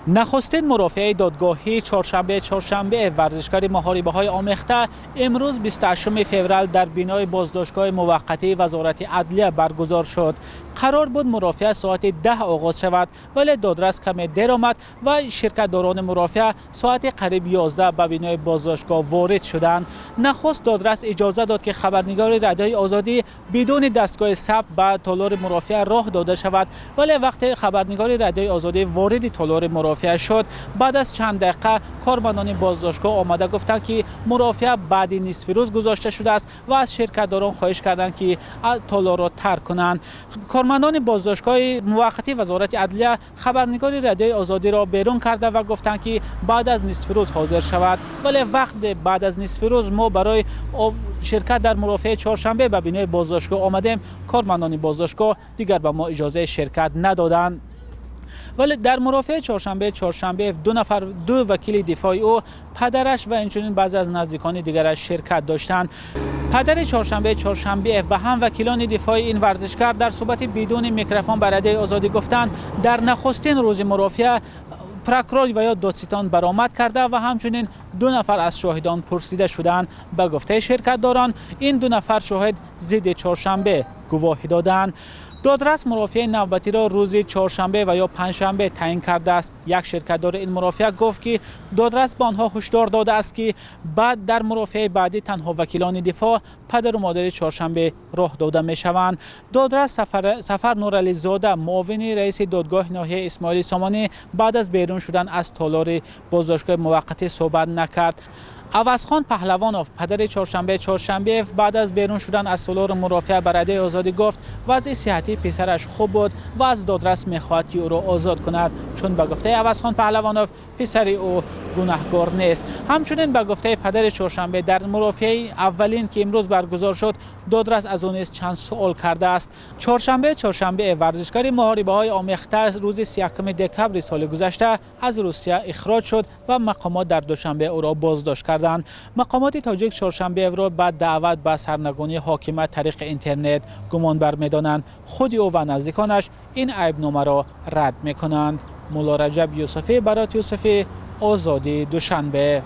Нахустин мурофиаи додгоҳии Чоршанбе Чоршанбеев, варзишгари муҳорибаҳои омехта, имрӯз, 28 феврал, дар бинои боздоштгоҳи муваққатии Вазорати адлия баргузор шуд. Қарор буд мурофиа соати 10 оғоз шавад, вале додрас каме дер омад ва ширкатдорони мурофиа соати қариб 11 ба бинои боздоштгоҳ ворид шуданд. Нахуст додрас иҷоза дод, ки хабарнигори Радиои Озодӣ бидуни дастгоҳи сабт ба толори мурофиа роҳ дода шавад, вале вақте хабарнигори Радиои Озодӣ вориди толори мурофиа шуд, баъд аз чанд дақиқа кормандони боздоштгоҳ омада гуфтанд, ки мурофиа баъди нисфи рӯз гузошта шудааст, ва аз ширкатдорон хоҳиш карданд, ки толорро тарк кунанд. Кормандони боздоштгоҳи муваққатии Вазорати адлия хабарнигори Радиои Озодиро берун карда ва гуфтанд, ки баъд аз нисфи рӯз ҳозир шавад, вале вақте баъд аз нисфи рӯз мо барои ширкат дар мурофиаи Чоршанбе ба бинои боздоштгоҳ омадем, кормандони боздоштгоҳ дигар ба мо иҷозаи ширкат надоданд. Вале дар мурофиаи Чоршанбе Чоршанбеев ду нафар, ду вакили дифои ӯ, падараш ва инчунин баъзе аз наздикони дигараш ширкат доштанд. Падари Чоршанбе Чоршанбеев ва ҳам вакилони дифои ин варзишгар дар суҳбати бидуни микрофон ба Радиои Озодӣ гуфтанд, дар нахустин рӯзи мурофиа прокурор ва ё додситон баромад карда ва ҳамчунин ду нафар аз шоҳидон пурсида шуданд. Ба гуфтаи ширкатдорон, ин ду нафар шоҳид зидди Чоршанбе гувоҳӣ доданд. Додрас мурофиаи навбатиро рӯзи чоршанбе ва ё панҷшанбе таъин кардааст. Як ширкатдори ин мурофиа гуфт, ки додрас ба онҳо ҳушдор додааст, ки баъд дар мурофиаи баъдӣ танҳо вакилони дифоъ, падару модари Чоршанбе роҳ дода мешаванд. Додрас Сафар Нурализода, муовини раиси додгоҳи ноҳияи Исмоили Сомонӣ, баъд аз берун шудан аз толори боздоштгоҳи муваққатӣ суҳбат накард. Авазхон Паҳлавонов, падари Чоршанбе Чоршанбеев, баъд аз берун шудан аз толори мурофиа ба Радиои Озодӣ гуфт, вазъи сиҳатии писараш хуб буд ва аз додрас мехоҳад, ки ӯро озод кунад, чун ба гуфтаи Авазхон Паҳлавонов, писари ӯ гунаҳгор нест. Ҳамчунин, ба гуфтаи падари Чоршанбе, дар мурофиаи аввалин, ки имрӯз баргузор шуд, додрас аз ӯ низ чанд суол кардааст. Чоршанбе Чоршанбеев, варзишгари муҳорибаҳои омехта, рӯзи 31 декабри соли гузашта аз Русия ихроҷ шуд ва мақомот дар Душанбе ӯро боздошт карданд. Мақомоти тоҷик Чоршанбеевро ба даъват ба сарнагунии ҳокимият тариқи интернет гумонбар медонанд. Худи ӯ ва наздиконаш ин айбномаро рад мекунанд. Мулло Раҷаб Юсуфӣ, Барот Юсуфӣ, Озодӣ, Душанбе.